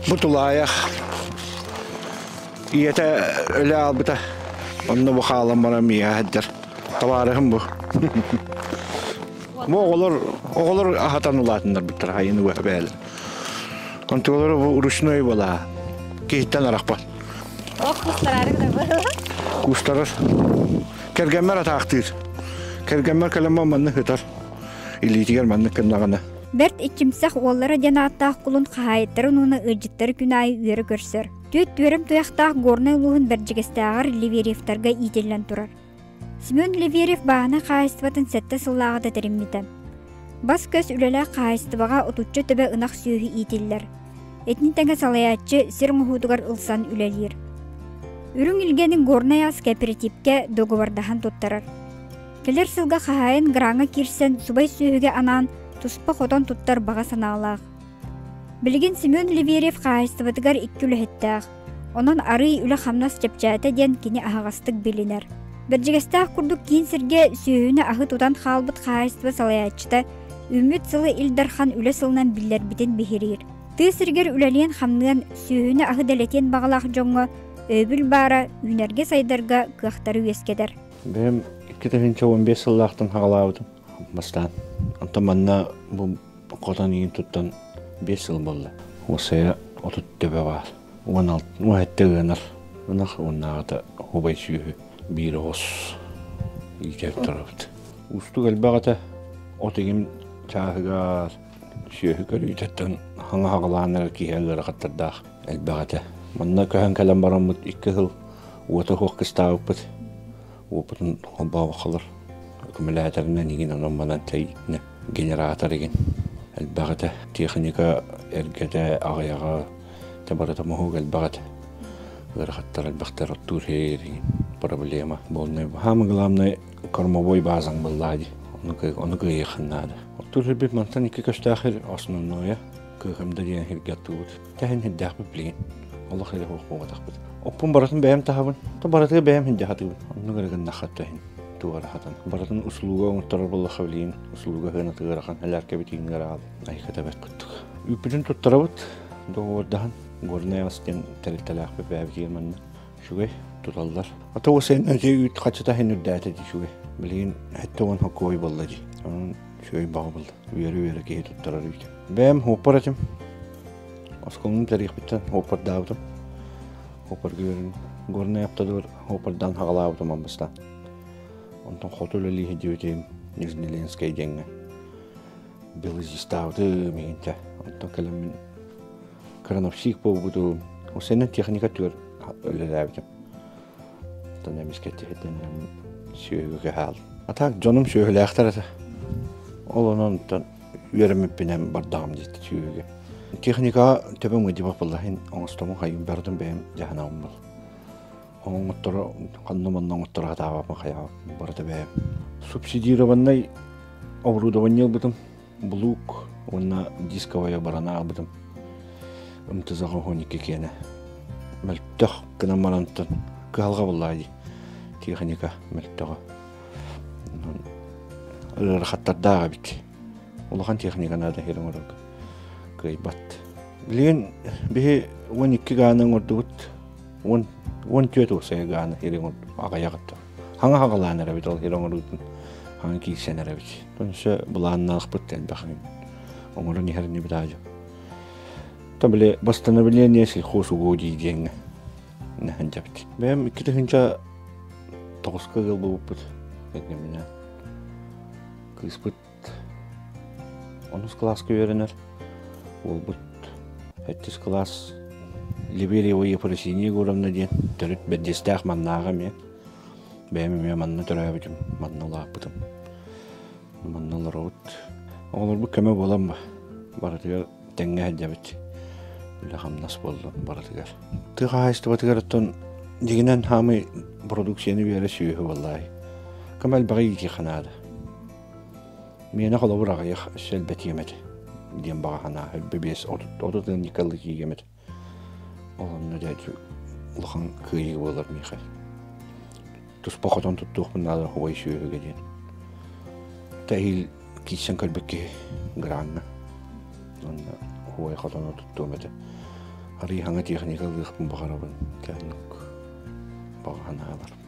Бу тулаайах ийэтэ өлө аалбыта. Онно бу хаалан баран миэхэ сылдьар. Табаарыһым бу. Бу оҕолор оҕолор аһатан улаатыннарбыттар хайын уга бэйэлэр. Онтулары бу ручной буолаа. Киһиттэн арахпат. Ох кустараары гынабы. Кустарар. Кэргэммэр атаахтыыр. Кэргэммэр кэлэн маннык ытар. Илиитигэр маннык гыннаҕына. Бэрт иччимсэх уоллара диэн ааттаах кулун хаһаайыттарын уонна ыалдьыттары күн аайы үөрэ көрсөр. Түөрт түөрэм туйахтаах Горнай улууһун Бэрдьигэстээҕэр Леверьевтарга иитиллэн турар. Семен Леверьев бааһынай хаһаайыстыбатын сэттэ сыллааҕыта тэриммитэ. Бас-көс үлэлээх хаһаайыстыбаҕа отучча төбө ынах сүөһү иитиллэр. Итини тэҥэ салайааччы сир оҥоһуутугар ылсан үлэлиир. Үрүҥ илгэни Горнай ас кээпэрэтиипкэ дуогабардаһан туттарар. Кэлэр сылга хаһаайын граҥҥа киирсэн субай сүөһүгэ анаан туспа хотон туттар баҕа санаалаах. Билигин Семен Леверьев хаһаайыстыбатыгар икки үлэһиттээх, онон арыый үлэ-хамнас чэпчээтэ диэн кини аһаҕастык билинэр. Бэрдьигэстээх курдук киин сиргэ сүөһүнү аһы тутан хаалбыт хаһаайыстыба салайааччыта үүммүт сылы Ил Дархан үлэ сылынан биллэрбитин биһириир. Тыа сиригэр үлэлиэн-хамныан, сүөһүнү аһы дэлэтиэн баҕалаах дьоҥҥо өйөбүл баара үүнэргэ-сайдарга кыахтары үөскэтэр. Бэйэм 2015 сыллаахтан хаҕалаабытым бастаан. Онтон манна бу хотон иин туттан 5 сыл буолла. Уосайа 30 төбө баар. 16 17 ыанар ынах уоннааҕыта убай сүөһү биир оҕус иитэр турабыт. Уустук элбэх этэ. От игим чааһыгар сүөһү көрүүтүттэн хаҥа хаҕалаан эрэр киһи ыарахаттардаах элбэх этэ. Манна көһөн кэлэн бараммыт икки сыл уота суох кыстаабыппыт. Уопутун холбообокколор аккумуляторынан игин онон-манан тэйитинэ генератор игин элбэх этэ. Техника эргэтэ, аҕыйаҕа те барыта моһуок элбэх этэ. Ыарахаттар элбэхтэр оттуур иһин игин проблема. Буолнай самое главное кормовой базаҥ буоллаа дии. Ону кыайыаххын наада. Оттуур сирбит мантан икки көстөөх сир основное Кыыкамда диэн сиргэ оттуубут. Тэһин сирдээхпит билигин. Олох эрэ суох буолбатахпыт. Оппун барытын бэйэм таһабын. То барытыгар бэйэм сирдэ хатыыбын. Оннук эрэ гыннахха тэһин туора хатан. Барытын услуга оҥотторор буоллахха билигин услуга сыаната ыарахан элээркэбит иҥҥэр аал айыката бэрт курдук. Үүппүтүн туттарабыт. Доҕуордаһан Горнай ас диэн тэрилтэлээхпит бэйэбитигэр манна үчүгэй туталлар. Ата уосайынан үүт хачыта иһин үрдээтэ дии үчүгэй. Билигин 70 хоккуой буолла дии. Онон үчүгэй баҕа буолла. Үөрэ-үөрэ киһи туттарар үүт. Бэйэм хуоппар этим. Оскуоланы тэриэхпиттэн хуоппардаабытым. Хуоппарга үөрэн Горнай Автодор хуоппардаан хаҕалаабытым амбастаан. Онтон хоту үлэлии сылдьыбытым Нижнеленскэй диэҥҥэ. Белозистаабытым иһинчэ. Онтон кэлэммин крановщик буолбутум. Осеннен техника түгэр үлэлээбитим. Оттон эмискэ тиһитин сүөһүгэ хаал. А так дьонум сүөһүлээхтэр этэ. Ол онон үөрэммиппинэн бардаҕым диэти сүөһүгэ. Техникаҕа төбөм ыдьыбах буолла иһин оҥостомун хайым бардым бэйэм дьаһанабын был. Оҥотторо ханна манна оҥотторо хатаабаппын хайаабаппын барыта бэйэм. Субсидированнай оборудование ылбытым. Булуук уонна дисковая барана ылбытым. МТЗ-ҕа 12 киэнэ. Мөлтөх гынан барантан кыһалҕа буоллаҕа дии. Техника мөлтөҕө. Ыарахаттардаах эбит. Улахан техника наада иһэр оҥорорго. Кыайбат. Билигин биһи 12 гааны оҥордубут. 14 уопсайа гааны иһэр аҕыйах Хаҥа хаҕалаан эрэбит ол иһэр оҥоруутун хаҥа киирсэн эрэбит. Өссө былааннаахпыт элбэх оҥорон иһэр инибит аадьа. То били восстановление сельхозугодий диэҥҥэ нэһэндьэбит. Бэйэм 2009-ка ыал буолбуппут. Кэргэмминээн. Кыыспыт онус кылааска үөрэнэр. Уолбут сэттис кылаас Либерьева Ефросинья Егоровна диэн төрүт бэрдиэстээх маннааҕа эмиэ. Бэйэм эмиэ манна төрөөбүтүм, манна улааппытым. Манна олоробут. Оҕолорбут көмө буолан барытыгар тэҥҥэ сылдьабыт. Үлэ-хамнас буоллун барытыгар. Тыа хаһаайыстыбатыгар оттон дьиҥинэн хаамый продукцияны биэрэ сүөһү буоллаай. Кым элбэҕи иитиэххэ наада. Миэнэ холобур аҕыйах өссө элбэтиэм этэ диэн баҕа санаа өлбө биэс отут отут ыанньыкалыы киигэм этэ. Ол онно дьэ улахан кыайыы буолар миэхэ. Туспа хотон туттуохпун наада убай сүөһүгэ диэн. Тэһиил киирсэн көрбүт киһи граҥҥа. Онно убай хотону туттуом этэ. Арыый хаҥа техника ылыахпын баҕарабын. Оннук баҕа санаалар.